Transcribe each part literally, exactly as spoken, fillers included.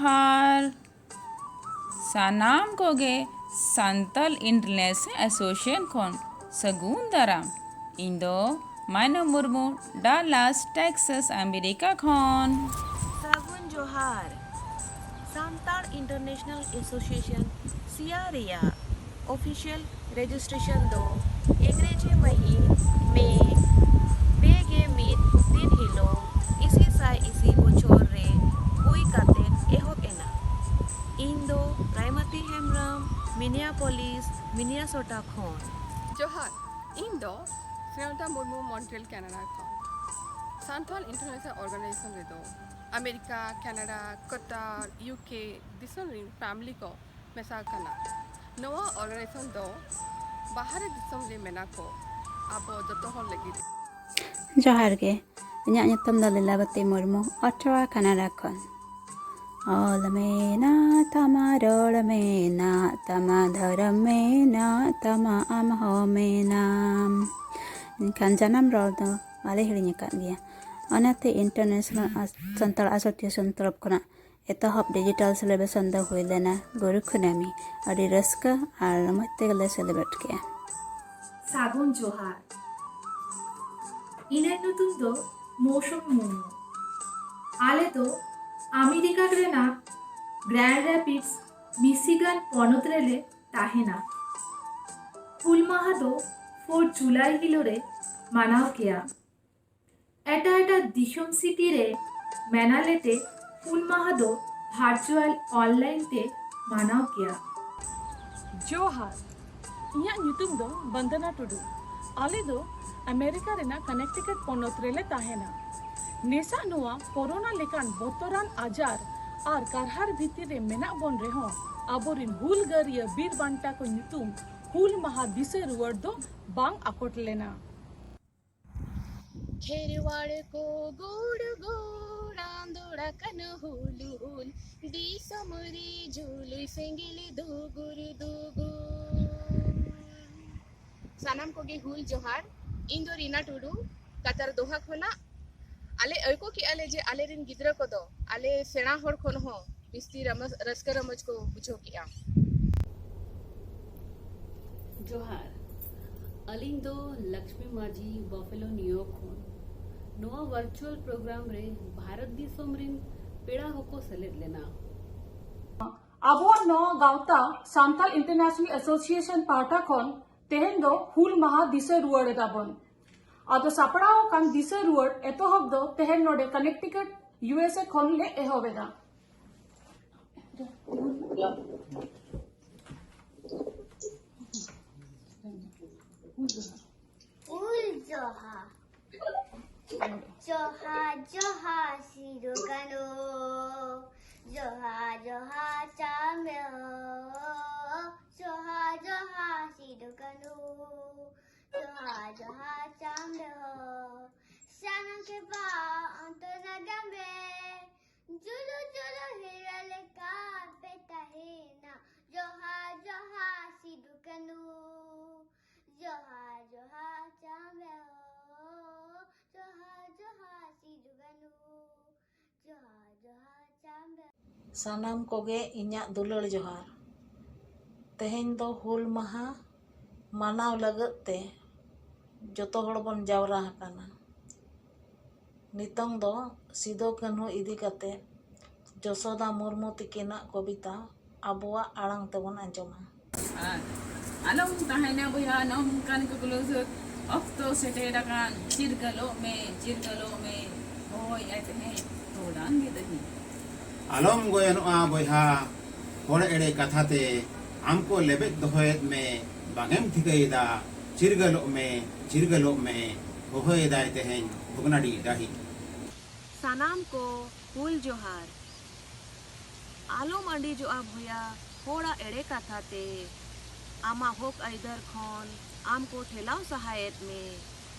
ᱡᱚᱦᱟᱨ᱾ ᱥᱟᱱᱟᱢ ᱠᱚᱜᱮ ᱥᱟᱱᱛᱟᱞ ᱤᱱᱴᱟᱨᱱᱮᱥᱱᱟᱞ ᱮᱥᱳᱥᱤᱭᱮᱥᱚᱱ ᱠᱷᱚᱱ ᱥᱟᱹᱜᱩᱱ ᱫᱟᱨᱟᱢ᱾ ᱤᱧ ᱫᱚ ᱢᱟᱭᱱᱚ ᱢᱩᱨᱢᱩ, ᱰᱟᱞᱟᱥ, ᱴᱮᱠᱥᱟᱥ, ᱟᱢᱮᱨᱤᱠᱟ ᱠᱷᱚᱱ᱾ ᱥᱟᱹᱜᱩᱱ ᱡᱚᱦᱟᱨ᱾ ᱥᱟᱱᱛᱟᱲ ᱤᱱᱴᱟᱨᱱᱮᱥᱱᱟᱞ ᱮᱥᱳᱥᱤᱭᱮᱥᱚᱱ, ᱥᱤᱭᱟ, ᱨᱮᱭᱟᱜ ᱚᱯᱷᱤᱥᱤᱭᱟᱞ ᱨᱮᱡᱤᱥᱴᱨᱮᱥᱚᱱ ᱫᱚ ᱤᱝᱨᱮᱡᱤ ᱢᱟᱹᱦᱤᱛ ᱢᱮ ᱯᱮ ᱜᱮ ᱢᱤᱫ ᱫᱤᱱ ᱦᱤᱞᱳᱜ ᱤᱥᱤ ᱥᱟᱭ ᱤᱥᱤ ᱵᱚᱪᱷᱚᱨ ᱨᱮ ᱦᱩᱭ ᱠᱟᱛᱮ ᱮᱦᱚᱵ ᱮᱱᱟ᱾ ᱤᱧ ᱫᱚ ᱨᱟᱭᱢᱟᱹᱛᱤ ᱦᱮᱢᱵᱽᱨᱚᱢ, ᱢᱤᱱᱤᱭᱟᱯᱚᱞᱤᱥ, ᱢᱤᱱᱤᱭᱟᱥᱳᱴᱟ ᱠᱷᱚᱱ᱾ ᱡᱚᱦᱟᱨ, ᱤᱧ ᱫᱚ ᱥᱱᱮᱦᱞᱚᱛᱟ ᱢᱩᱨᱢᱩ, ᱢᱚᱱᱴᱨᱤᱭᱟᱞ, ᱠᱟᱱᱟᱰᱟ ᱠᱷᱚᱱ᱾ ᱥᱟᱱᱛᱟᱞ ᱤᱱᱴᱟᱨᱱᱮᱥᱱᱟᱞ ᱚᱨᱜᱟᱱᱟᱭᱡᱮᱥᱚᱱ ᱨᱮᱫᱚ ᱟᱢᱮᱨᱤᱠᱟ, ᱠᱟᱱᱟᱰᱟ, ᱠᱟᱛᱟᱨ, ᱤᱭᱩᱠᱮ ᱫᱤᱥᱚᱢ ᱨᱤᱱ ᱯᱷᱮᱢᱤᱞᱤ ᱠᱚ ᱢᱮᱥᱟ ᱟᱠᱟᱱᱟ᱾ ᱱᱚᱣᱟ ᱚᱨᱜᱟᱱᱟᱭᱡᱮᱥᱚᱱ ᱫᱚ ᱵᱟᱦᱨᱮ ᱫᱤᱥᱚᱢ ᱨᱮ ᱢᱮᱱᱟᱜ ᱠᱚ ᱟᱵᱚ ᱡᱚᱛᱚ ᱦᱚᱲ ᱞᱟᱹᱜᱤᱫ᱾ ᱡᱚᱦᱟᱨ ᱜᱮ, ᱤᱧᱟᱹᱜ ᱧᱩᱛᱩᱢ ᱫᱚ ᱞᱤᱞᱟᱵᱚᱛᱤ ᱢᱩᱨᱢᱩ, ᱚᱴᱟᱣᱟ, ᱠᱟᱱᱟᱰᱟ ᱠᱷᱚᱱ᱾ ᱚᱞ ᱢᱮᱱᱟᱜ ᱛᱟᱢᱟ, ᱨᱚᱲ ᱢᱮᱱᱟᱜ ᱛᱟᱢᱟ, ᱫᱷᱚᱨᱚᱢ ᱢᱮᱱᱟᱜ ᱛᱟᱢᱟ, ᱟᱢ ᱦᱚᱸ ᱢᱮᱱᱟᱢ᱾ ᱮᱱᱠᱷᱟᱱ ᱡᱟᱱᱟᱢ ᱨᱚᱲ ᱫᱚ ᱵᱟᱞᱮ ᱦᱤᱲᱤᱧ ᱟᱠᱟᱫ ᱜᱮᱭᱟ᱾ ᱚᱱᱟᱛᱮ ᱤᱱᱴᱟᱨᱱᱮᱥᱱᱟᱞ ᱟᱥ-, ᱥᱟᱱᱛᱟᱲ ᱟᱥᱳᱥᱤᱭᱮᱥᱚᱱ ᱛᱚᱨᱚᱯ ᱠᱷᱚᱱᱟᱜ ᱮᱛᱚᱦᱚᱵ ᱰᱤᱡᱤᱴᱟᱞ ᱥᱮᱞᱮᱵᱨᱮᱥᱚᱱ ᱫᱚ ᱦᱩᱭ ᱞᱮᱱᱟ ᱜᱩᱨᱩ ᱠᱩᱱᱟᱹᱢᱤ᱾ ᱟᱹᱰᱤ ᱨᱟᱹᱥᱠᱟᱹ ᱟᱨ ᱨᱚᱢᱚᱡᱽ ᱛᱮᱜᱮᱞᱮ ᱥᱮᱞᱮᱵᱨᱮᱴ ᱠᱮᱜᱼᱟ᱾ ᱥᱟᱹᱜᱩᱱ ᱡᱚᱦᱟᱨ᱾ ᱤᱧᱟᱹᱜ ᱧᱩᱛᱩᱢ ᱫᱚ ᱢᱳᱣᱥᱩᱢᱤ ᱢᱩᱨᱢᱩ᱾ ᱟᱞᱮ ᱫᱚ ᱟᱢᱮᱨᱤᱠᱟ ᱨᱮᱱᱟᱜ ᱜᱨᱮᱱᱰ ᱨᱮᱯᱤᱰᱥ, ᱢᱤᱥᱤᱜᱟᱱ ᱯᱚᱱᱚᱛ ᱨᱮᱞᱮ ᱛᱟᱦᱮᱱᱟ᱾ ᱦᱩᱞ ᱢᱟᱦᱟ ᱫᱚ ᱯᱷᱳᱨ ᱡᱩᱞᱟᱭ ᱦᱤᱞᱳᱜ ᱨᱮ ᱢᱟᱱᱟᱣ ᱠᱮᱭᱟ᱾ ᱮᱴᱟᱜ ᱮᱴᱟᱜ ᱫᱤᱥᱚᱢ ᱥᱤᱴᱤ ᱨᱮ ᱢᱮᱱᱟᱞᱮ ᱛᱮ ᱦᱩᱞ ᱢᱟᱦᱟ ᱫᱚ ᱵᱷᱟᱨᱪᱩᱣᱟᱞ ᱚᱱᱞᱟᱭᱤᱱ ᱛᱮ ᱢᱟᱱᱟᱣ ᱠᱮᱭᱟ᱾ ᱡᱚᱦᱟᱨ, ᱤᱧᱟᱹᱜ ᱧᱩᱛᱩᱢ ᱫᱚ ᱵᱚᱱᱫᱚᱱᱟ ᱴᱩᱰᱩ᱾ ᱟᱞᱮ ᱫᱚ ᱟᱢᱮᱨᱤᱠᱟ ᱨᱮᱱᱟᱜ ᱠᱟᱱᱮᱠᱴᱤᱠᱮᱴ ᱯᱚᱱᱚᱛ ᱨᱮᱞᱮ ᱛᱟᱦᱮᱱᱟ᱾ ᱱᱮᱥᱟᱜ ᱱᱚᱣᱟ ᱠᱳᱨᱳᱱᱟ ᱞᱮᱠᱟᱱ ᱵᱚᱛᱚᱨᱟᱱ ᱟᱡᱟᱨ ᱟᱨ ᱠᱟᱨᱦᱟᱨ ᱵᱷᱤᱛᱤᱨ ᱨᱮ ᱢᱮᱱᱟᱜ ᱵᱚᱱ ᱨᱮᱦᱚᱸ, ᱟᱵᱚᱨᱤᱱ ᱦᱩᱞᱜᱟᱹᱨᱤᱭᱟᱹ ᱵᱤᱨ ᱵᱟᱱᱴᱟ ᱠᱚ ᱧᱩᱛᱩᱢ ᱦᱩᱞ ᱢᱟᱦᱟ ᱫᱤᱥᱟᱹ ᱨᱩᱣᱟᱹᱲ ᱫᱚ ᱵᱟᱝ ᱟᱠᱚᱴ ᱞᱮᱱᱟ᱾ ᱠᱷᱮᱨᱣᱟᱲ ᱠᱚ ᱜᱩᱲ ᱜᱩᱲ ᱟᱸᱫᱳᱲ ᱟᱠᱟᱱ ᱦᱩᱞ ᱦᱩᱞ, ᱫᱤᱥᱚᱢ ᱨᱮ ᱡᱩᱞᱩᱭ ᱥᱮᱸᱜᱮᱞ ᱫᱩᱜᱩᱨ ᱫᱩᱜᱩᱨ᱾ ᱥᱟᱱᱟᱢ ᱠᱚᱜᱮ ᱦᱩᱞ ᱡᱚᱦᱟᱨ᱾ ᱤᱧ ᱫᱚ ᱨᱤᱱᱟ ᱴᱩᱰᱩ, ᱠᱟᱛᱟᱨ ᱫᱳᱦᱟ ᱠᱷᱚᱱᱟᱜ᱾ ᱟᱞᱮ ᱟᱹᱭᱠᱟᱹᱣ ᱠᱮᱜᱼᱟ ᱞᱮ ᱡᱮ ᱟᱞᱮ ᱨᱮᱱ ᱜᱤᱫᱽᱨᱟᱹ ᱠᱚᱫᱚ ᱟᱞᱮ ᱥᱮᱬᱟ ᱦᱚᱲ ᱠᱷᱚᱱ ᱦᱚᱸ ᱡᱟᱹᱥᱛᱤ ᱨᱟᱹᱥᱠᱟᱹ ᱨᱚᱢᱚᱡᱽ ᱠᱚ ᱵᱩᱡᱷᱟᱹᱣ ᱠᱮᱜᱼᱟ᱾ ᱡᱚᱦᱟᱨ, ᱟᱹᱞᱤᱧ ᱫᱚ ᱞᱚᱠᱥᱢᱤ ᱢᱟᱹᱡᱷᱤ, ᱵᱟᱯᱷᱮᱞᱳ, ᱱᱤᱭᱩᱭᱚᱨᱠ ᱠᱷᱚᱱ᱾ ᱱᱚᱣᱟ ᱵᱷᱟᱨᱪᱩᱣᱟᱞ ᱯᱨᱳᱜᱨᱟᱢ ᱨᱮ ᱵᱷᱟᱨᱚᱛ ᱫᱤᱥᱚᱢ ᱨᱮᱱ ᱯᱮᱲᱟ ᱦᱚᱸᱠᱚ ᱥᱮᱞᱮᱫ ᱞᱮᱱᱟ᱾ ᱟᱵᱚᱣᱟᱜ ᱱᱚᱣᱟ ᱜᱟᱶᱛᱟ ᱥᱟᱱᱛᱟᱲ ᱤᱱᱴᱟᱨᱱᱮᱥᱱᱟᱞ ᱮᱥᱳᱥᱤᱭᱮᱥᱚᱱ ᱯᱟᱦᱴᱟ ᱠᱷᱚᱱ ᱛᱮᱦᱮᱧ ᱫᱚ ᱦᱩᱞ ᱢᱟᱦᱟ ᱫᱤᱥᱟᱹ ᱨᱩᱣᱟᱹᱲ ᱮᱫᱟ ᱵᱚᱱ᱾ ᱟᱫᱚ ᱥᱟᱯᱲᱟᱣ ᱟᱠᱟᱱ ᱫᱤᱥᱟᱹ ᱨᱩᱣᱟᱹᱲ ᱮᱛᱚᱦᱚᱵ ᱫᱚ ᱛᱮᱦᱮᱧ ᱱᱚᱰᱮ ᱠᱟᱱᱮᱠᱴᱤᱠᱮᱴ, ᱤᱭᱩ ᱮᱥ ᱮ ᱠᱷᱚᱱ ᱞᱮ ᱮᱦᱚᱵ ᱮᱫᱟ᱾ ᱦᱩᱞ ᱡᱚᱦᱟᱨ᱾ ᱡᱚᱦᱟᱨ ᱡᱚᱦᱟᱨ ᱥᱤᱫᱩ ᱠᱟᱹᱱᱩ, ᱡᱚᱦᱟᱨ ᱡᱚᱦᱟᱨ ᱪᱟᱢᱮ ᱦᱚ, ᱡᱚᱦᱟᱨ ᱡᱚᱦᱟᱨ ᱥᱤᱫᱩ ᱠᱟᱹᱱᱩ, ᱡᱚᱦᱟᱨ ᱡᱚᱦᱟᱨ ᱪᱟᱢᱮ ᱦᱚ᱾ ᱥᱟᱱᱟᱢ ᱠᱮ ᱵᱟ ᱚᱱᱛᱚ ᱱᱟᱜᱟᱢ ᱨᱮ ᱡᱩᱞᱩ ᱡᱩᱞᱩ ᱦᱤᱨᱟᱹ ᱞᱮᱠᱟ ᱯᱮ ᱛᱟᱦᱮᱱᱟ᱾ ᱡᱚᱦᱟᱨ ᱡᱚᱦᱟᱨ ᱥᱤᱫᱩ ᱠᱟᱹᱱᱩ, ᱡᱚᱦᱟᱨ ᱡᱚᱦᱟᱨ ᱪᱟᱢᱮ ᱦᱚ, ᱡᱚᱦᱟᱨ ᱡᱚᱦᱟᱨ ᱥᱤᱫᱩ ᱠᱟᱹᱱᱩ, ᱡᱚᱦᱟᱨ ᱡᱚᱦᱟᱨ ᱪᱟᱢᱮ᱾ ᱥᱟᱱᱟᱢ ᱠᱚᱜᱮ ᱤᱧᱟᱹᱜ ᱫᱩᱞᱟᱹᱲ ᱡᱚᱦᱟᱨ᱾ ᱛᱮᱦᱮᱧ ᱫᱚ ᱦᱩᱞ ᱢᱟᱦᱟ ᱢᱟᱱᱟᱣ ᱞᱟᱹᱜᱤᱫ ᱛᱮ ᱡᱚᱛᱚ ᱦᱚᱲ ᱵᱚᱱ ᱡᱟᱣᱨᱟ ᱟᱠᱟᱱᱟ᱾ ᱱᱤᱛᱚᱝ ᱫᱚ ᱥᱤᱫᱩ ᱠᱟᱹᱱᱦᱩ ᱤᱫᱤ ᱠᱟᱛᱮ ᱡᱚᱥᱳᱫᱟ ᱢᱩᱨᱢᱩ ᱛᱤᱠᱤᱱᱟᱜ ᱠᱚᱵᱤᱛᱟ ᱟᱵᱚᱣᱟᱜ ᱟᱲᱟᱝ ᱛᱮᱵᱚᱱ ᱟᱸᱡᱚᱢᱟ᱾ ᱟᱨ ᱟᱞᱚᱢ ᱛᱟᱦᱮᱱᱟ ᱵᱚᱭᱦᱟ ᱱᱚᱝᱠᱟᱱ ᱠᱩᱠᱞᱩ ᱥᱟᱹᱛ᱾ ᱚᱠᱛᱚ ᱥᱮᱴᱮᱨ ᱟᱠᱟᱱ, ᱪᱤᱨᱜᱟᱹᱞᱚᱜ ᱢᱮ, ᱪᱤᱨᱜᱟᱹᱞᱚᱜ ᱢᱮ, ᱦᱚᱦᱚᱭᱮᱫᱼᱟᱭ ᱛᱟᱦᱮᱸ, ᱛᱚᱲᱟᱝ ᱜᱮ ᱛᱟᱦᱮᱸ᱾ ᱟᱞᱚᱢ ᱜᱚᱭᱚᱱᱚᱜᱼᱟ ᱵᱚᱭᱦᱟ, ᱦᱚᱲ ᱮᱲᱮ ᱠᱟᱛᱷᱟ ᱛᱮ ᱟᱢ ᱠᱚ ᱞᱮᱵᱮᱫ ᱫᱚᱦᱚᱭᱮᱫ ᱢᱮ, ᱵᱟᱝᱮᱢ ᱴᱷᱤᱠᱟᱹᱭᱮᱫᱟ᱾ ᱪᱤᱨᱜᱟᱹᱞᱚᱜ ᱢᱮ, ᱪᱤᱨᱜᱟᱹᱞᱚᱜ ᱢᱮ, ᱦᱚᱦᱚᱭᱮᱫᱟᱭ ᱛᱮᱦᱮᱧ ᱵᱷᱚᱜᱽᱱᱟᱰᱤ ᱰᱟᱹᱦᱤ᱾ ᱥᱟᱱᱟᱢ ᱠᱚ ᱦᱩᱞ ᱡᱚᱦᱟᱨ᱾ ᱟᱞᱚᱢ ᱟᱹᱰᱤᱡᱚᱜᱼᱟ ᱵᱷᱚᱭᱟ ᱦᱚᱲᱟᱜ ᱮᱲᱮ ᱠᱟᱛᱷᱟ ᱛᱮ᱾ ᱟᱢᱟᱜ ᱦᱚᱠ ᱟᱹᱭᱫᱟᱹᱨ ᱠᱷᱚᱱ ᱟᱢ ᱠᱚ ᱴᱷᱮᱞᱟᱣ ᱥᱟᱦᱟᱭᱮᱫ ᱢᱮ᱾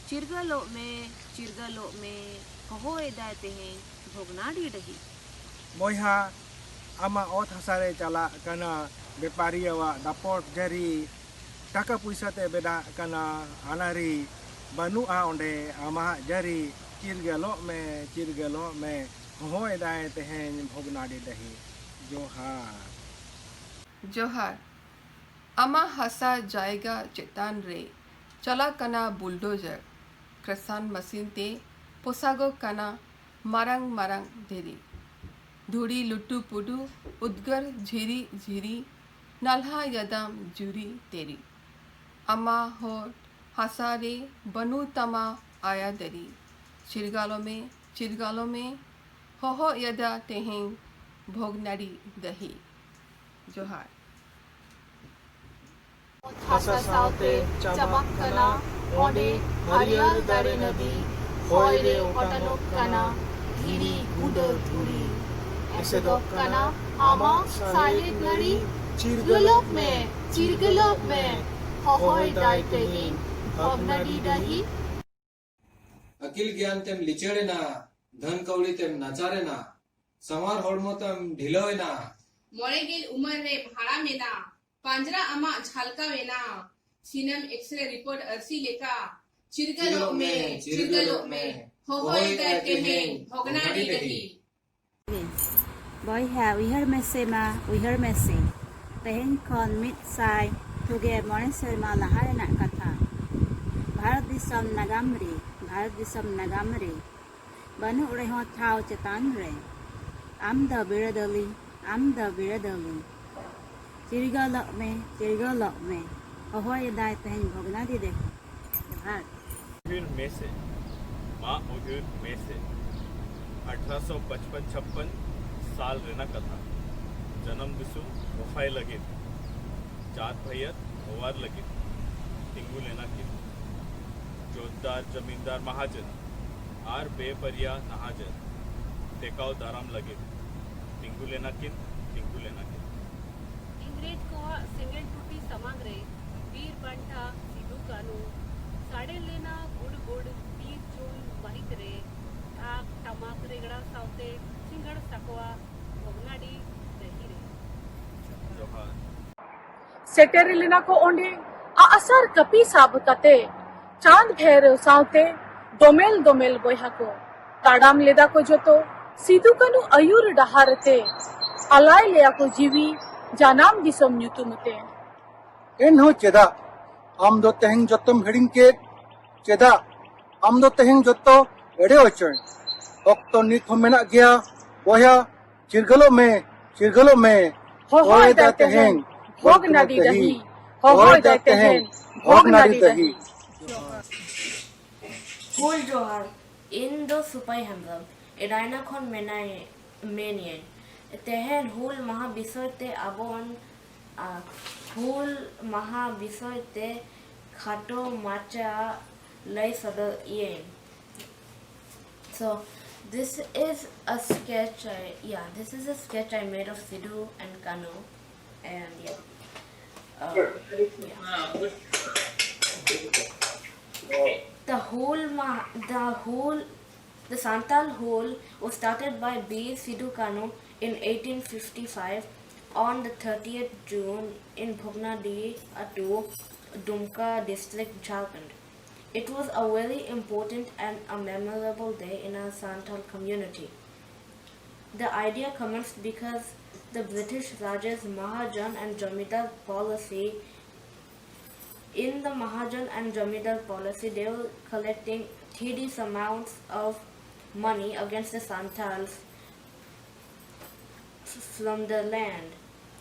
ᱪᱤᱨᱜᱟᱹᱞᱚᱜ ᱢᱮ, ᱪᱤᱨᱜᱟᱹᱞᱚᱜ ᱢᱮ, ᱦᱚᱦᱚᱭᱮᱫᱟᱭ ᱛᱮᱦᱮᱧ ᱵᱷᱚᱜᱽᱱᱟᱰᱤ ᱰᱟᱹᱦᱤ᱾ ᱵᱚᱭᱦᱟ, ᱟᱢᱟᱜ ᱚᱛ ᱦᱟᱥᱟ ᱨᱮ ᱪᱟᱞᱟᱜ ᱠᱟᱱᱟ ᱵᱮᱯᱟᱨᱤᱭᱟᱹᱣᱟᱜ ᱫᱟᱯᱚᱴ ᱡᱟᱹᱨᱤ᱾ ᱴᱟᱠᱟ ᱯᱩᱭᱥᱟᱹ ᱛᱮ ᱵᱮᱱᱟᱜ ᱠᱟᱱᱟ ᱟᱱᱟᱨᱤ᱾ ᱵᱟᱹᱱᱩᱜᱼᱟ ᱚᱸᱰᱮ ᱟᱢᱟᱜ ᱡᱟᱹᱨᱤ᱾ ᱪᱤᱨᱜᱟᱹᱞᱚᱜ ᱢᱮ, ᱪᱤᱨᱜᱟᱹᱞᱚᱜ ᱢᱮ, ᱦᱚᱦᱚᱭᱮᱫᱟᱭ ᱛᱮᱦᱮᱧ ᱵᱷᱚᱜᱽᱱᱟᱰᱤ ᱰᱟᱹᱦᱤ᱾ ᱡᱚᱦᱟᱨ᱾ ᱡᱚᱦᱟᱨ᱾ ᱟᱢᱟᱜ ᱦᱟᱥᱟ ᱡᱟᱭᱜᱟ ᱪᱮᱛᱟᱱ ᱨᱮ ᱪᱟᱞᱟᱜ ᱠᱟᱱᱟ ᱵᱩᱞᱰᱳᱡᱟᱨ, ᱠᱨᱮᱥᱟᱱ ᱢᱟᱥᱤᱱ ᱛᱮ ᱯᱚᱥᱟᱜᱚᱜ ᱠᱟᱱᱟ ᱢᱟᱨᱟᱝ ᱢᱟᱨᱟᱝ ᱫᱷᱤᱨᱤ᱾ ᱫᱷᱩᱲᱤ ᱞᱩᱴᱩ ᱯᱩᱰᱩ, ᱩᱫᱽᱜᱟᱹᱨ ᱡᱷᱤᱨᱤ ᱡᱷᱤᱨᱤ, ᱱᱟᱞᱦᱟ ᱭᱟᱫᱟᱢ ᱡᱩᱨᱤ ᱛᱮᱨᱤ᱾ ᱟᱢᱟᱜ ᱦᱚᱲ ᱦᱟᱥᱟ ᱨᱮ ᱵᱟᱹᱱᱩᱜ ᱛᱟᱢᱟ ᱟᱭᱟ ᱫᱟᱨᱤ᱾ ᱪᱤᱨᱜᱟᱞᱚᱢᱮ, ᱪᱤᱨᱜᱟᱞᱚᱢᱮ, ᱦᱚᱦᱚ ᱭᱟᱫᱟ ᱛᱮᱦᱮᱧ ᱵᱷᱚᱜᱽᱱᱟᱰᱤ ᱰᱟᱹᱦᱤ᱾ ᱡᱚᱦᱟᱨ᱾ ᱦᱟᱥᱟ ᱥᱟᱶᱛᱮ ᱪᱟᱵᱟᱜ ᱠᱟᱱᱟ ᱚᱸᱰᱮ ᱦᱟᱹᱨᱭᱟᱹᱲ ᱫᱟᱨᱮ ᱱᱟᱹᱲᱤ, ᱦᱚᱭ ᱨᱮ ᱚᱴᱟᱝᱚᱜ ᱠᱟᱱᱟ ᱫᱷᱤᱨᱤ ᱜᱩᱸᱰᱟᱹ ᱫᱷᱩᱲᱤ᱾ ᱮᱥᱮᱫᱚᱜ ᱠᱟᱱᱟ ᱟᱢᱟᱜ ᱥᱟᱭᱞᱮᱱᱴ ᱱᱟᱹᱲᱤ, ᱪᱤᱨᱜᱟᱹᱞᱚᱜ ᱢᱮ, ᱪᱤᱨᱜᱟᱹᱞᱚᱜ ᱢᱮ, ᱦᱚᱦᱚᱭ ᱫᱟᱭ ᱛᱮᱦᱮᱧ ᱵᱷᱚᱜᱽᱱᱟᱰᱤ ᱰᱟᱹᱦᱤ᱾ ᱟᱹᱠᱤᱞ ᱜᱮᱭᱟᱱ ᱛᱮᱢ ᱞᱤᱪᱟᱹᱲ ᱮᱱᱟ, ᱫᱷᱚᱱ ᱠᱟᱹᱣᱰᱤ ᱛᱮᱢ ᱱᱟᱪᱟᱨ ᱮᱱᱟ, ᱥᱟᱶᱟᱨ ᱦᱚᱲᱢᱚ ᱛᱮᱢ ᱰᱷᱤᱞᱟᱹᱣ ᱮᱱᱟ᱾ ᱢᱚᱬᱮ ᱜᱮᱞ ᱩᱢᱮᱨ ᱨᱮᱢ ᱦᱟᱲᱟᱢ ᱮᱱᱟ, ᱯᱟᱸᱡᱽᱨᱟ ᱟᱢᱟᱜ ᱡᱷᱟᱞᱠᱟᱣ ᱮᱱᱟ, ᱥᱤᱱᱟᱹᱢ ᱮᱠᱥᱨᱮ ᱨᱤᱯᱳᱨᱴ ᱟᱹᱨᱥᱤ ᱞᱮᱠᱟ, ᱪᱤᱨᱜᱟᱹᱞᱚᱜ ᱢᱮ, ᱪᱤᱨᱜᱟᱹᱞᱚᱜ ᱢᱮ, ᱦᱚᱦᱚᱭᱮᱫᱟᱭ ᱛᱮᱦᱮᱧ ᱵᱷᱚᱜᱽᱱᱟᱰᱤ ᱰᱟᱹᱦᱤ᱾ ᱵᱚᱭᱦᱟ, ᱩᱭᱦᱟᱹᱨ ᱢᱮᱥᱮ ᱢᱟ, ᱩᱭᱦᱟᱹᱨ ᱢᱮᱥᱮ, ᱛᱮᱦᱮᱧ ᱠᱷᱚᱱ ᱢᱤᱫ ᱥᱟᱭ ᱛᱩᱜᱮ ᱢᱚᱬᱮ ᱥᱮᱨᱢᱟ ᱞᱟᱦᱟ ᱨᱮᱱᱟᱜ ᱠᱟᱛᱷᱟ᱾ ᱵᱷᱟᱨᱚᱛ ᱫᱤᱥᱚᱢ ᱱᱟᱜᱟᱢ ᱨᱮ, ᱵᱷᱟᱨᱚᱛ ᱫᱤᱥᱚᱢ ᱱᱟᱜᱟᱢ ᱨᱮ ᱵᱟᱹᱱᱩᱜ ᱨᱮᱦᱚᱸ ᱴᱷᱟᱶ ᱪᱮᱛᱟᱱ ᱨᱮ, ᱟᱢ ᱫᱚ ᱵᱤᱨᱟᱹᱫᱟᱹᱞᱤ, ᱟᱢ ᱫᱚ ᱵᱤᱨᱟᱹᱫᱟᱹᱞᱤ᱾ ᱪᱤᱨᱜᱟᱹᱞᱚᱜ ᱢᱮ, ᱪᱤᱨᱜᱟᱹᱞᱚᱜ ᱢᱮ, ᱦᱚᱦᱚᱭᱮᱫᱟᱭ ᱛᱮᱦᱮᱧ ᱵᱷᱚᱜᱽᱱᱟᱰᱤ ᱰᱟᱹᱦᱤ᱾ ᱡᱚᱦᱟᱨ᱾ ᱩᱭᱦᱟᱹᱨ ᱢᱮᱥᱮ, ᱢᱟ ᱩᱭᱦᱟᱹᱨ ᱢᱮᱥᱮ, ᱟᱴᱷᱨᱚᱥᱚ ᱯᱟᱸᱪᱯᱟᱱ ᱪᱷᱟᱯᱯᱟᱱ ᱥᱟᱞ ᱨᱮᱱᱟᱜ ᱠᱟᱛᱷᱟ᱾ ᱡᱟᱱᱟᱢ ᱫᱤᱥᱚᱢ ᱨᱚᱯᱷᱟᱭ ᱞᱟᱹᱜᱤᱫ, ᱡᱟᱛ ᱵᱷᱟᱹᱭᱟᱹᱛ ᱚᱣᱟᱨ ᱞᱟᱹᱜᱤᱫ ᱛᱤᱸᱜᱩ ᱞᱮᱱᱟ ᱠᱤᱱ᱾ ᱡᱳᱛᱫᱟᱨ ᱡᱟᱢᱤᱱᱫᱟᱨ ᱢᱟᱦᱟᱡᱚᱱ ᱟᱨ ᱵᱮᱯᱟᱨᱤᱭᱟ ᱱᱟᱦᱟᱡᱚᱱ ᱴᱮᱠᱟᱣ ᱫᱟᱨᱟᱢ ᱞᱟᱹᱜᱤᱫ ᱛᱤᱸᱜᱩ ᱞᱮᱱᱟ ᱠᱤᱱ, ᱛᱤᱸᱜᱩ ᱞᱮᱱᱟ ᱠᱤᱱ᱾ ᱤᱝᱨᱮᱡᱽ ᱠᱚᱣᱟᱜ ᱥᱮᱸᱜᱮᱞ ᱴᱩᱴᱤ ᱥᱟᱢᱟᱝ ᱨᱮ ᱵᱤᱨ ᱵᱟᱱᱴᱟ ᱥᱤᱫᱩ ᱠᱟᱹᱱᱩ ᱥᱟᱰᱮ ᱞᱮᱱᱟ ᱜᱩᱰ ᱜᱩᱰ ᱛᱤᱨᱤᱥ ᱡᱩᱱ ᱢᱟᱹᱦᱤᱛ ᱨᱮ ᱴᱟᱢᱟᱠ ᱨᱮᱜᱽᱲᱟ ᱥᱟᱶᱛᱮ ᱥᱤᱸᱜᱟᱹᱲ ᱥᱟᱠᱣᱟ ᱵᱷᱚᱜᱽᱱᱟᱰᱤ ᱰᱟᱹᱦᱤ ᱨᱮ᱾ ᱡᱚᱦᱟᱨ᱾ ᱥᱮᱴᱮᱨ ᱞᱮᱱᱟ ᱠᱚ ᱚᱸᱰᱮ ᱟᱜᱼᱥᱟᱨ ᱠᱟᱹᱯᱤ ᱥᱟᱵ ᱠᱟᱛᱮ ᱪᱟᱸᱫ ᱵᱷᱮᱨ ᱥᱟᱶᱛᱮ ᱫᱚᱢᱮᱞ ᱫᱚᱢᱮᱞ ᱵᱚᱭᱦᱟ ᱠᱚ ᱛᱟᱲᱟᱢ ᱞᱮᱫᱟ ᱠᱚ ᱡᱚᱛᱚ ᱥᱤᱫᱩ ᱠᱟᱹᱱᱩ ᱟᱹᱭᱩᱨ ᱰᱟᱦᱟᱨ ᱛᱮ᱾ ᱟᱞᱟᱭ ᱞᱮᱭᱟ ᱠᱚ ᱡᱤᱣᱤ ᱡᱟᱱᱟᱢ ᱫᱤᱥᱚᱢ ᱧᱩᱛᱩᱢ ᱛᱮ᱾ ᱮᱱᱦᱚᱸ ᱪᱮᱫᱟᱜ ᱟᱢ ᱫᱚ ᱛᱮᱦᱮᱧ ᱡᱚᱛᱚᱢ ᱦᱤᱲᱤᱧ ᱠᱮᱫ? ᱪᱮᱫᱟᱜ ᱟᱢ ᱫᱚ ᱛᱮᱦᱮᱧ ᱡᱚᱛᱚ ᱮᱲᱮ ᱚᱪᱚᱭ? ᱚᱠᱛᱚ ᱱᱤᱛ ᱦᱚᱸ ᱢᱮᱱᱟᱜ ᱜᱮᱭᱟ ᱵᱚᱭᱦᱟ, ᱪᱤᱨᱜᱟᱹᱞᱚᱜ ᱢᱮ, ᱪᱤᱨᱜᱟᱹᱞᱚᱜ ᱢᱮ᱾ ᱦᱚᱦᱚᱭ ᱫᱟᱭ ᱛᱮᱦᱮᱧ ᱵᱷᱚᱜᱽᱱᱟᱫᱤ ᱰᱟᱹᱦᱤ, ᱦᱚᱦᱚᱭ ᱫᱟᱭ ᱛᱮᱦᱮᱧ ᱵᱷᱚᱜᱽᱱᱟᱫᱤ ᱰᱟᱹᱦᱤ᱾ ᱦᱩᱞ ᱡᱚᱦᱟᱨ᱾ ᱤᱧ ᱫᱚ ᱥᱩᱯᱟᱭ ᱦᱮᱢᱵᱨᱚᱢ, ᱮᱰᱟᱭᱱᱟ ᱠᱷᱚᱱ ᱢᱮᱱᱟᱭ, ᱢᱮᱱᱤᱭᱟᱹᱧ᱾ ᱛᱮᱦᱮᱧ ᱦᱩᱞ ᱢᱟᱦᱟ ᱵᱤᱥᱚᱭ ᱛᱮ ᱟᱵᱚ ᱵᱚᱱ, ᱟ, ᱦᱩᱞ ᱢᱟᱦᱟ ᱵᱤᱥᱚᱭ ᱛᱮ ᱠᱷᱟᱴᱚ ᱢᱟᱪᱟ ᱞᱟᱹᱭ ᱥᱚᱫᱚᱨ ᱤᱭᱟᱹᱧ᱾ So, this is a sketch I, yeah, this is a sketch I made of Sidhu and Kanu. And yeah. Uh, yeah. The whole ma- the whole the Santal Hul was started by Bir Sidhu Kanu in eighteen fifty-five on the thirtieth June in Bhognadi Atu, Dumka district, Jharkhand. It was a very important and a memorable day in our Santal community. The idea commenced because the British Raj's Mahajan and Jamidar policy in the Mahajan and Jamidar policy, they were collecting tedious amounts of money against the Santals from the land.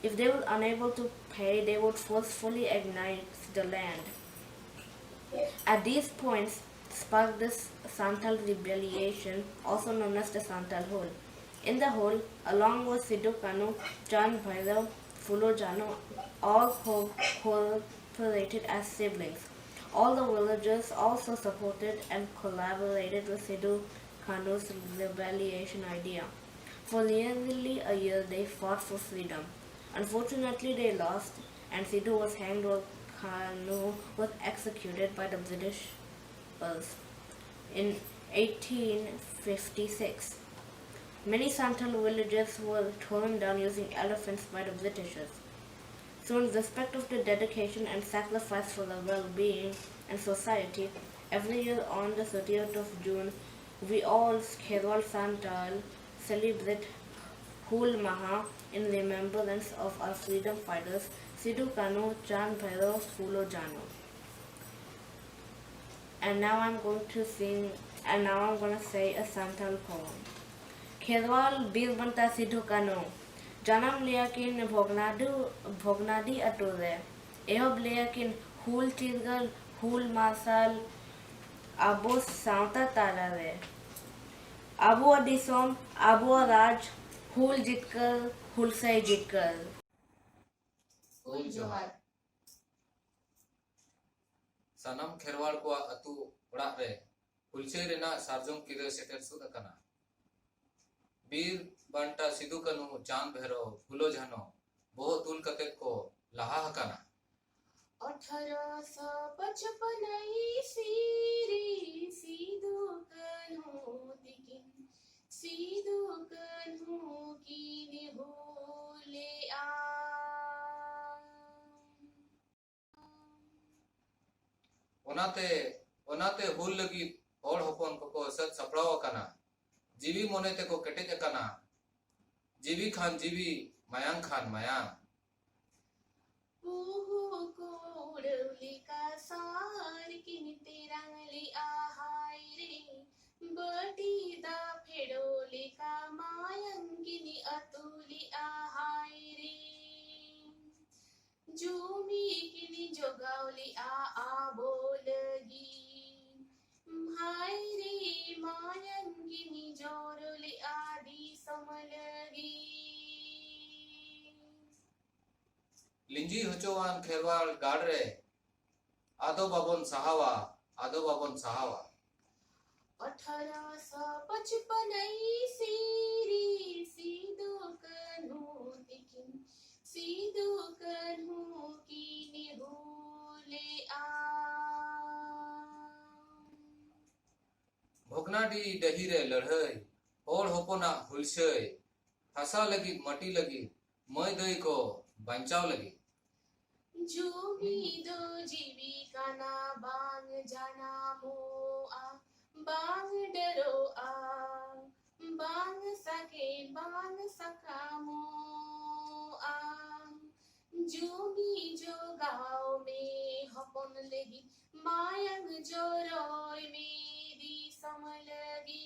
If they were unable to pay, they would forcefully annex the land. At these points sparked this Santal rebellion, also known as the Santal Hul. In the Hul, along with Sidhu Kanu, Chand Bhairao, Phulo Jano, all co- cooperated as siblings. All the villagers also supported and collaborated with Sidhu Kanu's rebellion idea. For nearly a year, they fought for freedom. Unfortunately, they lost, and Sidhu was hanged while Kanu was executed by the Britishers in eighteen fifty-six. Many Santal villages were torn down using elephants by the Britishers. So, in respect of the dedication and sacrifice for the well-being and society, every year on the thirtieth of June, we all Kherwal Santal celebrate Hul Maha in remembrance of our freedom fighters Sidhu Kanu, Chand Bhairov, Phulo Jhano. And now I'm going to sing, and now I'm gonna say a Santal poem. Kherwal ᱵᱤᱨ ᱵᱟᱱᱴᱟ ᱥᱤᱫᱷᱩ ᱠᱟᱹᱱᱩ ᱡᱟᱱᱟᱢ ᱞᱮᱭᱟ ᱠᱤᱱ ᱵᱷᱚᱜᱽᱱᱟᱰᱤ, ᱵᱷᱚᱜᱽᱱᱟᱰᱤ ᱟᱹᱛᱩ ᱨᱮ᱾ ᱮᱦᱚᱵ ᱞᱮᱭᱟ ᱠᱤᱱ ᱦᱩᱞ ᱪᱤᱨᱜᱟᱹᱞ, ᱦᱩᱞ ᱢᱟᱨᱥᱟᱞ ᱟᱵᱚ ᱥᱟᱶᱛᱟ ᱛᱟᱞᱟ ᱨᱮ᱾ ᱟᱵᱚᱣᱟᱜ ᱫᱤᱥᱚᱢ, ᱟᱵᱚᱣᱟᱜ ᱨᱟᱡᱽ, ᱦᱩᱞ ᱡᱤᱛᱠᱟᱹᱨ, ᱦᱩᱞᱥᱟᱹᱭ ᱡᱤᱛᱠᱟᱹᱨ᱾ ᱦᱩᱞ ᱡᱚᱦᱟᱨ᱾ ᱥᱟᱱᱟᱢ ᱠᱷᱮᱨᱣᱟᱲ ᱠᱚᱣᱟᱜ ᱟᱹᱛᱩ ᱚᱲᱟᱜ ᱨᱮ ᱦᱩᱞᱥᱟᱹᱭ ᱨᱮᱱᱟᱜ ᱥᱟᱨᱡᱚᱢ ᱠᱤᱨᱟᱹ ᱥᱮᱴᱮᱨ ᱥᱩᱫ ᱟᱠᱟᱱᱟ᱾ ᱵᱤᱨ ᱵᱟᱱᱴᱟ ᱥᱤᱫᱩ ᱠᱟᱹᱱᱦᱩ, ᱪᱟᱸᱫᱽ ᱵᱷᱮᱨᱚ, ᱯᱷᱩᱞᱳ ᱡᱷᱟᱱᱚ ᱵᱚᱦᱚᱜ ᱛᱩᱞ ᱠᱟᱛᱮ ᱠᱚ ᱞᱟᱦᱟ ᱟᱠᱟᱱᱟ᱾ ᱟᱴᱷᱟᱨᱚᱥᱚ ᱯᱟᱸᱪᱯᱟᱱᱱᱚ ᱤᱥᱤ ᱨᱮ ᱥᱤᱫᱩ ᱠᱟᱹᱱᱦᱩ ᱛᱤᱠᱤᱱ, ᱥᱤᱫᱩ ᱠᱟᱹᱱᱦᱩ ᱠᱤᱱ ᱦᱩᱞ ᱞᱮᱜᱼᱟ᱾ ᱚᱱᱟᱛᱮ, ᱚᱱᱟᱛᱮ ᱦᱩᱞ ᱞᱟᱹᱜᱤᱫ ᱦᱚᱲ ᱦᱚᱯᱚᱱ ᱠᱚᱠᱚ ᱥᱟᱹᱛ ᱥᱟᱯᱲᱟᱣ ᱟᱠᱟᱱᱟ᱾ ᱡᱤᱣᱤ ᱢᱚᱱᱮ ᱛᱮᱠᱚ ᱠᱮᱴᱮᱡ ᱟᱠᱟᱱᱟ᱾ ᱡᱤᱣᱤ ᱠᱷᱟᱱ ᱡᱤᱣᱤ, ᱢᱟᱭᱟᱝ ᱠᱷᱟᱱ ᱢᱟᱭᱟᱝ᱾ ᱩᱦᱩ ᱠᱚ ᱩᱰᱟᱹᱣ ᱞᱮᱠᱟ ᱥᱟᱨ ᱠᱤᱱ ᱛᱮᱨᱟᱝ ᱞᱮᱜᱼᱟ ᱦᱟᱭ ᱨᱮ᱾ ᱵᱟᱹᱴᱤ ᱫᱟᱜ ᱯᱷᱮᱰᱚ ᱞᱮᱠᱟ ᱢᱟᱭᱟᱝ ᱠᱤᱱ ᱟᱹᱛᱩ ᱞᱮᱜᱼᱟ ᱦᱟᱭ ᱨᱮ᱾ ᱡᱩᱢᱤ ᱠᱤᱱ ᱡᱚᱜᱟᱣ ᱞᱮᱜᱼᱟ ᱟᱵᱚ ᱞᱟᱹᱜᱤᱫ᱾ ᱦᱟᱭ ᱨᱮ, ᱢᱟᱭᱟᱝ ᱠᱤᱱ ᱡᱚᱨᱚ ᱞᱮᱜᱼᱟ ᱫᱤᱥᱚᱢ ᱞᱟᱹᱜᱤᱫ᱾ ᱞᱤᱸᱡᱤ ᱦᱚᱪᱚᱣᱟᱱ ᱠᱷᱮᱨᱣᱟᱲ ᱜᱟᱲ ᱨᱮ ᱟᱫᱚ ᱵᱟᱵᱚᱱ ᱥᱟᱦᱟᱣᱟ, ᱟᱫᱚ ᱵᱟᱵᱚᱱ ᱥᱟᱦᱟᱣᱟ᱾ ᱟᱴᱷᱟᱨᱚᱥᱚ ᱯᱟᱸᱪᱯᱟᱱᱱᱚ ᱤᱥᱤ ᱨᱮ ᱥᱤᱫᱩ ᱠᱟᱹᱱᱦᱩ ᱛᱤᱠᱤᱱ, ᱥᱤᱫᱩ ᱠᱟᱹᱱᱦᱩ ᱠᱤᱱ ᱦᱩᱞ ᱞᱮᱜᱼᱟ᱾ ᱵᱷᱚᱜᱽᱱᱟᱰᱤ ᱰᱟᱹᱦᱤ ᱨᱮ ᱞᱟᱹᱲᱦᱟᱹᱭ, ᱦᱚᱲ ᱦᱚᱯᱚᱱᱟᱜ ᱦᱩᱞᱥᱟᱹᱭ, ᱦᱟᱥᱟ ᱞᱟᱹᱜᱤᱫ, ᱢᱟᱹᱴᱤ ᱞᱟᱹᱜᱤᱫ, ᱢᱟᱹᱭ ᱫᱟᱹᱭ ᱠᱚ ᱵᱟᱧᱪᱟᱣ ᱞᱟᱹᱜᱤᱫ᱾ ᱡᱩᱢᱤ ᱫᱚ ᱡᱤᱣᱤ ᱠᱟᱱᱟ, ᱵᱟᱝ ᱡᱟᱱᱟᱢᱚᱜᱼᱟ, ᱵᱟᱝ ᱰᱟᱹᱨᱚᱜᱼᱟ, ᱵᱟᱝ ᱥᱟᱜᱮᱱ ᱵᱟᱝ ᱥᱟᱠᱟᱢᱚᱜᱼᱟ᱾ ᱡᱩᱢᱤ ᱡᱚᱜᱟᱣ ᱢᱮ ᱦᱚᱯᱚᱱ ᱞᱟᱹᱜᱤᱫ, ᱢᱟᱭᱟᱝ ᱡᱚᱨᱚᱭ ᱢᱮ ᱫᱤᱥᱚᱢ ᱞᱟᱹᱜᱤᱫ᱾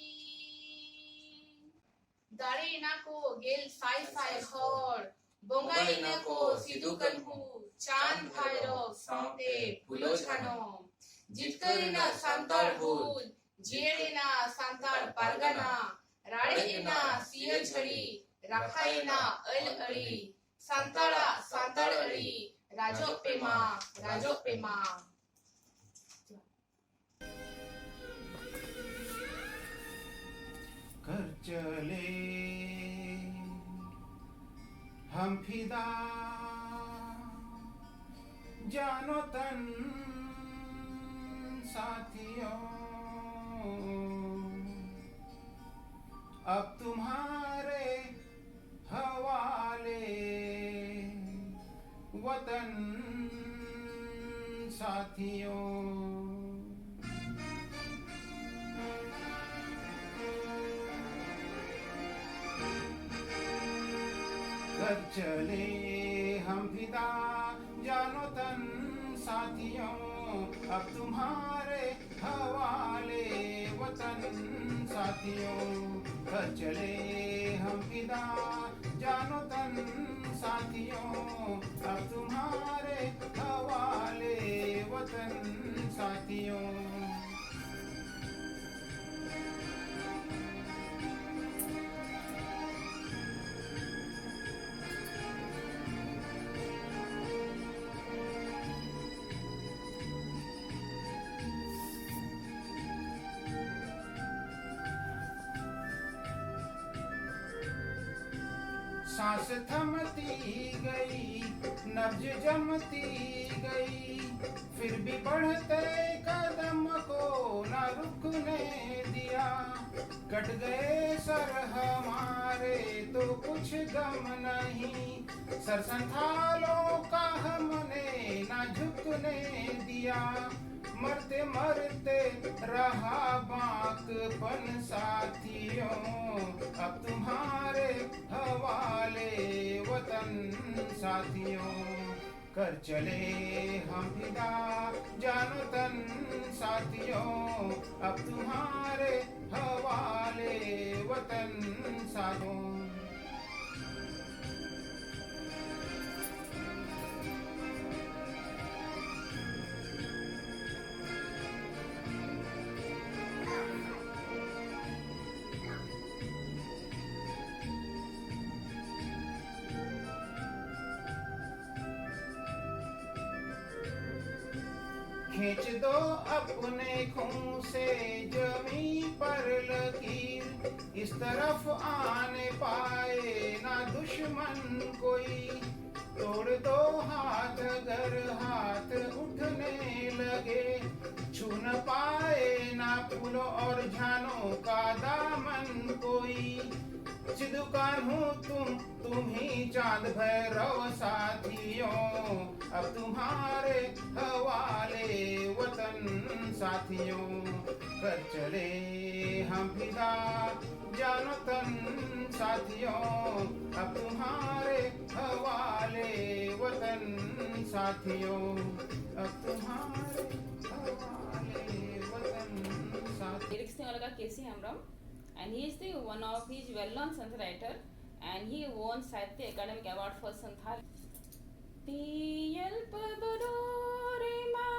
ᱫᱟᱲᱮᱭᱮᱱᱟ ᱠᱚ ᱜᱮᱞ ᱥᱟᱭ ᱥᱟᱭ ᱦᱚᱲ, ᱵᱚᱸᱜᱟᱭᱮᱱᱟ ᱠᱚ ᱥᱤᱫᱩ ᱠᱟᱹᱱᱦᱩ, ᱪᱟᱸᱫ ᱵᱷᱟᱭᱨᱚ ᱥᱟᱶᱛᱮ ᱯᱷᱩᱞᱳ ᱡᱷᱟᱱᱚ᱾ ᱡᱤᱛᱠᱟᱹᱨᱮᱱᱟ ᱥᱟᱱᱛᱟᱲ ᱦᱩᱞ, ᱡᱤᱭᱟᱹᱲᱮᱱᱟ ᱥᱟᱱᱛᱟᱲ ᱯᱟᱨᱜᱟᱱᱟ, ᱨᱟᱲᱮᱡ ᱮᱱᱟ ᱥᱤᱭᱟᱹ ᱡᱷᱟᱹᱲᱤ, ᱨᱟᱯᱷᱟᱭᱮᱱᱟ ᱟᱹᱞ ᱟᱹᱲᱤ, ᱥᱟᱱᱛᱟᱲᱟᱜ ᱥᱟᱱᱛᱟᱲ ᱟᱹᱲᱤ, ᱨᱟᱡᱚᱜ ᱯᱮ ᱢᱟ, ᱨᱟᱡᱚᱜ ᱯᱮ ᱢᱟ᱾ कर चले हम फिदा जानो तन साथियों, अब तुम्हारे हवाले वतन साथियों। कर चले हम फिदा जानो तन साथियों, अब तुम्हारे हवाले वतन साथियों। कर चले हम फिदा जानो तन साथियों, अब तुम्हारे हवाले वतन साथियों। सांस थमती गई, नब्ज जमती गई, फिर भी बढ़ते कदम को ना रुकने दिया। कट गए सर हमारे तो कुछ गम नहीं, सर संथालों का हमने ना झुकने दिया। मरते मरते रहा बांकपन साथियों, अब तुम्हारे हवाले वतन साथियों। कर चले हम फिदा जानो तन साथियों, अब तुम्हारे हवाले वतन साथियों। खींच दो अपने खून से जमीन पर लकीर, इस तरफ आने पाए ना दुश्मन कोई। तोड़ दो हाथ अगर हाथ उठने लगे, छू न पाए ना फूलों और झानों का दामन कोई। सिद्धू कान्हू तुम, तुम ही चांद भैरव साथियों, अब तुम्हारे हवाले वतन साथियों। कर चले हम फिदा जानो तन साथियों, अब तुम्हारे हवाले वतन साथियों, अब तुम्हारे हवाले वतन साथियों। Lyrics ᱛᱤᱧ ᱚᱞ ᱟᱠᱟᱫ ᱠᱮ ᱥᱤ Hembrom, and he is the one of his well known songwriter, and he won Sahitya Academy Award for Santhali. ᱛᱤᱭᱟᱹᱞ ᱯᱟᱹᱵᱽᱨᱳ ᱨᱮᱢᱟ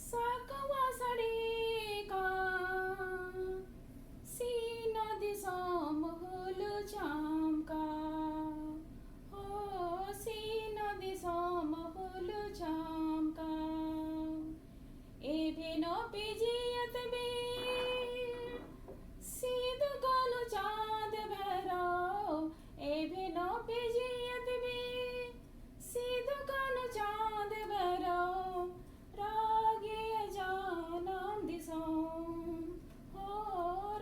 ᱥᱟᱠᱣᱟ ᱥᱟᱹᱲᱤ ᱠᱟ, ᱥᱤᱧ ᱫᱤᱥᱚᱢ ᱦᱩᱞ ᱡᱷᱟᱢᱠᱟ, ᱦᱳ ᱥᱤᱧ ᱫᱤᱥᱚᱢ ᱦᱩᱞ ᱡᱷᱟᱢᱠᱟ᱾ ᱮ ᱵᱷᱤᱱᱚ ᱯᱤᱡᱤᱭᱟᱛ ᱵᱤᱨ ᱥᱤᱫᱩ ᱠᱟᱹᱱᱦᱩ ᱪᱟᱸᱫᱽ ᱵᱷᱟᱭᱨᱚ, ᱮ ᱵᱷᱤᱱᱚ ᱯᱤᱡᱤᱭᱟᱛ ᱵᱤᱨ ᱥᱤᱫᱩ ᱠᱟᱹᱱᱦᱩ ᱪᱟᱸᱫᱽ ᱵᱷᱟᱭᱨᱚ, ᱨᱟᱜᱮᱭᱟ ᱡᱟᱱᱟᱢ ᱫᱤᱥᱚᱢ, ᱦᱳ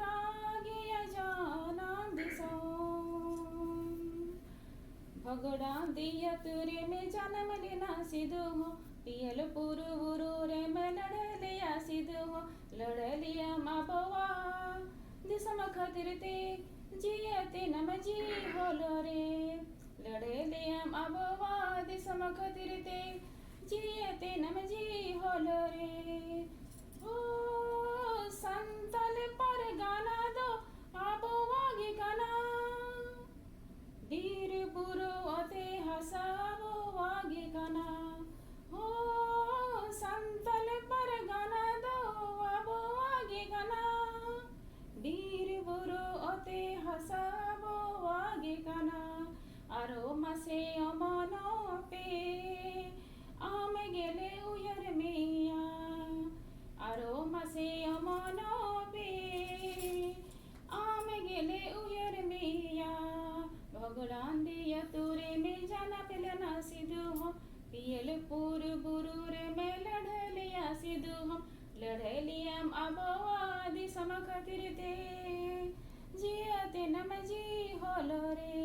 ᱨᱟᱜᱮᱭᱟ ᱡᱟᱱᱟᱢ ᱫᱤᱥᱚᱢ᱾ ᱵᱷᱚᱜᱽᱲᱟᱱᱫᱤ ᱟᱹᱛᱩ ᱨᱮᱢᱮ ᱡᱟᱱᱟᱢ ᱞᱮᱱᱟ, ᱥᱤᱫᱩ ᱦᱚᱸ ᱯᱤᱭᱮᱞ ᱯᱩᱨᱩ ᱵᱩᱨᱩ ᱨᱮᱢ ᱞᱟᱹᱲᱦᱟᱹᱭ ᱞᱮᱭᱟ ᱥᱤᱫᱩ ᱦᱚᱸ, ᱞᱟᱹᱲᱦᱟᱹᱭ ᱞᱮᱭᱟᱢ ᱟᱵᱚᱣᱟᱜ ᱫᱤᱥᱚᱢ ᱠᱷᱟᱹᱛᱤᱨ ᱛᱮ, ᱡᱤᱭᱟᱹᱛᱤᱱᱟᱢ ᱡᱤᱣᱤ ᱦᱚᱞᱚ ᱨᱮ᱾ ᱞᱟᱹᱲᱦᱟᱹᱭ ᱞᱮᱭᱟᱢ ᱟᱵᱚᱣᱟᱜ ᱫᱤᱥᱚᱢ ᱠᱷᱟᱹᱛᱤᱨ ᱛᱮ, ᱡᱤᱭᱟᱹᱛᱤᱱᱟᱢ ᱡᱤᱣᱤ ᱦᱚᱞᱚ ᱨᱮ᱾ ᱦᱳ, ᱥᱟᱱᱛᱟᱞ ᱯᱟᱨᱜᱟᱱᱟ ᱫᱚ ᱟᱵᱚᱣᱟᱜ ᱜᱮ ᱠᱟᱱᱟ᱾ ᱵᱤᱨ ᱵᱩᱨᱩ ᱚᱛᱮ ᱦᱟᱥᱟ ᱟᱵᱚᱣᱟᱜ ᱜᱮ ᱠᱟᱱᱟ᱾ ᱦᱳ, ᱥᱟᱱᱛᱟᱞ ᱯᱟᱨᱜᱟᱱᱟ ᱫᱚ ᱟᱵᱚᱣᱟᱜ ᱜᱮ ᱠᱟᱱᱟ᱾ ᱵᱤᱨ ᱵᱩᱨᱩ ᱚᱛᱮ ᱦᱟᱥᱟ ᱟᱵᱚᱣᱟᱜ ᱜᱮ ᱠᱟᱱᱟ᱾ ᱟᱨᱚ ᱢᱟᱥᱮ ᱚᱢᱚᱱᱚᱜ ᱯᱮ, ᱟᱢ ᱜᱮᱞᱮ ᱩᱭᱦᱟᱹᱨ ᱢᱮᱭᱟ᱾ ᱟᱨᱚ ᱢᱟᱥᱮ ᱚᱢᱚᱱᱚᱜ ᱯᱮ, ᱟᱢ ᱜᱮᱞᱮ ᱩᱭᱦᱟᱹᱨ ᱢᱮᱭᱟ᱾ ᱵᱷᱚᱜᱽᱲᱟᱱᱰᱤ ᱟᱹᱛᱩ ᱨᱮ ᱢᱮ ᱡᱟᱱᱟᱢ ᱞᱮᱱᱟ ᱥᱤᱫᱩ ᱦᱚᱸ, ᱯᱤᱭᱮᱞ ᱯᱩᱨ ᱵᱩᱨᱩ ᱨᱮ ᱢᱮ ᱞᱟᱹᱲᱦᱟᱹᱭ ᱞᱮᱭᱟ ᱥᱤᱫᱩ ᱦᱚᱸ, ᱞᱟᱹᱲᱦᱟᱹᱭ ᱞᱮᱭᱟᱢ ᱟᱵᱚᱣᱟᱜ ᱫᱤᱥᱚᱢ ᱠᱷᱟᱹᱛᱤᱨ ᱛᱮ, ᱡᱤᱭᱟᱹᱛᱤᱱᱟᱢ ᱡᱤᱣᱤ ᱦᱚᱞᱚ ᱨᱮ᱾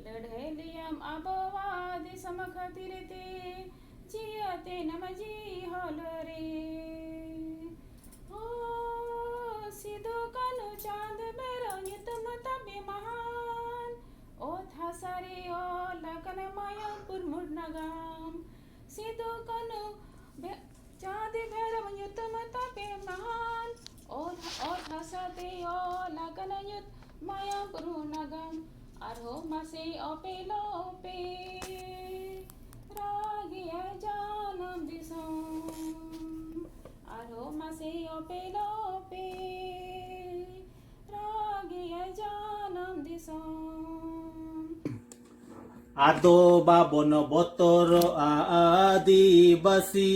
ᱞᱟᱹᱲᱦᱟᱹᱭ ᱞᱮᱭᱟᱢ ᱟᱵᱚᱣᱟᱜ ᱫᱤᱥᱚᱢ ᱠᱷᱟᱹᱛᱤᱨ ᱛᱮ, ᱡᱤᱭᱟᱹᱛᱤᱱᱟᱢ ᱡᱤᱣᱤ ᱦᱚᱞᱚ ᱨᱮ᱾ ᱦᱳ, ᱥᱤᱫᱩ ᱠᱟᱹᱱᱦᱩ ᱪᱟᱸᱫ ᱵᱷᱟᱭᱨᱚ ᱧᱩᱛᱩᱢ ᱛᱟᱯᱮ ᱢᱟᱦᱟᱱ, ᱚᱛ ᱦᱟᱥᱟ ᱨᱮ ᱚᱞ ᱟᱠᱟᱱᱟ ᱢᱟᱭᱟᱢ ᱯᱩᱨᱢᱩᱴ ᱱᱟᱜᱟᱢ᱾ ᱥᱤᱫᱩ ᱠᱟᱹᱱᱦᱩ ᱵᱷᱮ-, ᱪᱟᱸᱫ ᱵᱷᱟᱭᱨᱚ ᱧᱩᱛᱩᱢ ᱛᱟᱯᱮ ᱢᱟᱦᱟᱱ, ᱚᱛ, ᱚᱛ ᱦᱟᱥᱟ ᱛᱮ ᱚᱞ ᱟᱠᱟᱱᱟ ᱧᱩᱛ ᱢᱟᱭᱟᱢ ᱯᱩᱨᱢᱩᱴ ᱱᱟᱜᱟᱢ᱾ ᱟᱨᱦᱚᱸ ᱢᱟᱥᱮ ᱚᱯᱮᱞᱚᱜ ᱯᱮ, ᱨᱟᱜᱮᱜᱼᱟᱭ ᱡᱟᱱᱟᱢ ᱫᱤᱥᱚᱢ᱾ ᱟᱨᱦᱚᱸ ᱢᱟᱥᱮ ᱚᱯᱮᱞᱚᱜ ᱯᱮ, ᱨᱟᱜᱮᱜᱼᱟᱭ ᱡᱟᱱᱟᱢ ᱫᱤᱥᱚᱢ᱾ ᱟᱫᱚ ᱵᱟᱵᱚᱱ ᱵᱚᱛᱚᱨᱚᱜᱼᱟ ᱟᱹᱫᱤᱵᱟᱹᱥᱤ,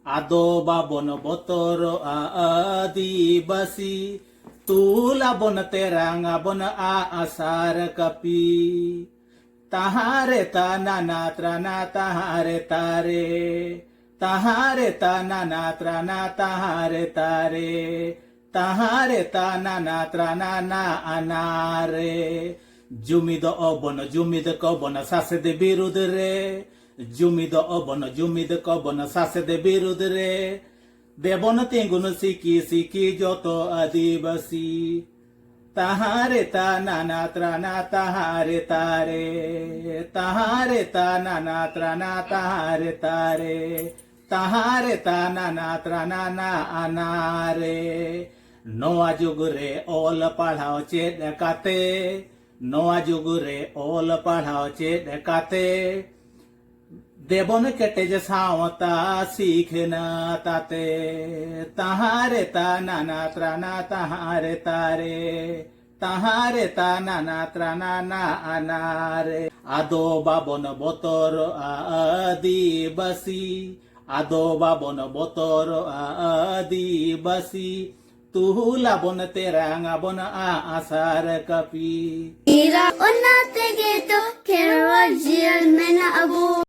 ᱟᱫᱚ ᱵᱟᱵᱚᱱ ᱵᱚᱛᱚᱨᱚᱜᱼᱟ ᱟᱹᱫᱤᱵᱟᱹᱥᱤ, ᱛᱩᱞᱟᱵᱚᱱ ᱛᱮᱨᱟᱝ ᱟᱵᱚᱱ ᱟᱜᱼᱥᱟᱨ ᱠᱟᱹᱯᱤ᱾ ᱛᱟᱦᱟᱨᱮ ᱛᱟᱱᱟᱱᱟ ᱛᱨᱟᱱᱟ ᱛᱟᱦᱟᱨᱮ ᱛᱟᱨᱮ, ᱛᱟᱦᱟᱨᱮ ᱛᱟᱱᱟᱱᱟ ᱛᱨᱟᱱᱟ ᱛᱟᱦᱟᱨᱮ ᱛᱟᱨᱮ, ᱛᱟᱦᱟᱨᱮ ᱛᱟᱱᱟᱱᱟ ᱛᱨᱟᱱᱟᱱᱟ ᱟᱱᱟᱨᱮ᱾ ᱡᱩᱢᱤᱫᱚᱜ ᱵᱚᱱ, ᱡᱩᱢᱤᱫ ᱠᱚᱵᱚᱱ ᱥᱟᱥᱮᱛ ᱵᱤᱨᱩᱫᱷ ᱨᱮ, ᱡᱩᱢᱤᱫᱚᱜ ᱟᱵᱚᱱ, ᱡᱩᱢᱤᱫ ᱠᱚᱵᱚᱱ ᱥᱟᱥᱮᱫ ᱵᱤᱨᱩᱫᱽ ᱨᱮ᱾ ᱫᱮᱵᱚᱱ ᱛᱤᱸᱜᱩᱱ ᱥᱤᱠᱤ ᱥᱤᱠᱤ ᱡᱚᱛᱚ ᱟᱹᱫᱤᱵᱟᱹᱥᱤ᱾ ᱛᱟᱦᱟᱸᱨᱮ ᱛᱟᱱᱟᱱᱟ ᱛᱨᱟᱱᱟ ᱛᱟᱦᱟᱸᱨᱮ ᱛᱟᱨᱮ᱾ ᱛᱟᱦᱟᱸᱨᱮ ᱛᱟᱱᱟᱱᱟ ᱛᱨᱟᱱᱟ ᱛᱟᱦᱟᱸᱨᱮ ᱛᱟᱨᱮ᱾ ᱛᱟᱦᱟᱸᱨᱮ ᱛᱟᱱᱟᱱᱟ ᱛᱨᱟᱱᱟ ᱱᱟ ᱟᱱᱟᱨᱮ᱾ ᱱᱚᱣᱟ ᱡᱩᱜᱽ ᱨᱮ ᱚᱞ ᱯᱟᱲᱦᱟᱣ ᱪᱮᱫ ᱠᱟᱛᱮ, ᱱᱚᱣᱟ ᱡᱩᱜᱽ ᱨᱮ ᱚᱞ ᱯᱟᱲᱦᱟᱣ ᱪᱮᱫ ᱠᱟᱛᱮ, ᱫᱮᱵᱚᱱ ᱠᱮᱴᱮᱡ ᱥᱟᱶᱛᱟ ᱥᱤᱠᱷᱱᱟᱹᱛ ᱟᱛᱮ᱾ ᱛᱟᱦᱟᱸᱨᱮ ᱛᱟᱱᱟᱱᱟ ᱛᱨᱟᱱᱟ ᱛᱟᱦᱟᱸᱨᱮ ᱛᱟᱨᱮ᱾ ᱛᱟᱦᱟᱸᱨᱮ ᱛᱟᱱᱟᱱᱟ ᱛᱨᱟᱱᱟ ᱱᱟ ᱟᱱᱟᱨᱮ᱾ ᱟᱫᱚ ᱵᱟᱵᱚᱱ ᱵᱚᱛᱚᱨᱚᱜᱼᱟ ᱟᱹᱫᱤᱵᱟᱹᱥᱤ᱾ ᱟᱫᱚ ᱵᱟᱵᱚᱱ ᱵᱚᱛᱚᱨᱚᱜᱼᱟ ᱟᱹᱫᱤᱵᱟᱹᱥᱤ᱾ ᱛᱩᱦᱩᱞᱟᱵᱚᱱ ᱛᱮᱨᱟᱝ ᱟᱵᱚᱱ ᱟᱜᱼᱥᱟᱨ ᱠᱟᱹᱯᱤ᱾ ᱤᱨᱟ ᱚᱱᱟ ᱛᱮᱜᱮ ᱛᱚ ᱠᱷᱮᱨᱣᱟᱲ ᱡᱤᱭᱟᱹᱲ ᱢᱮᱱᱟᱜ ᱟᱵᱚ᱾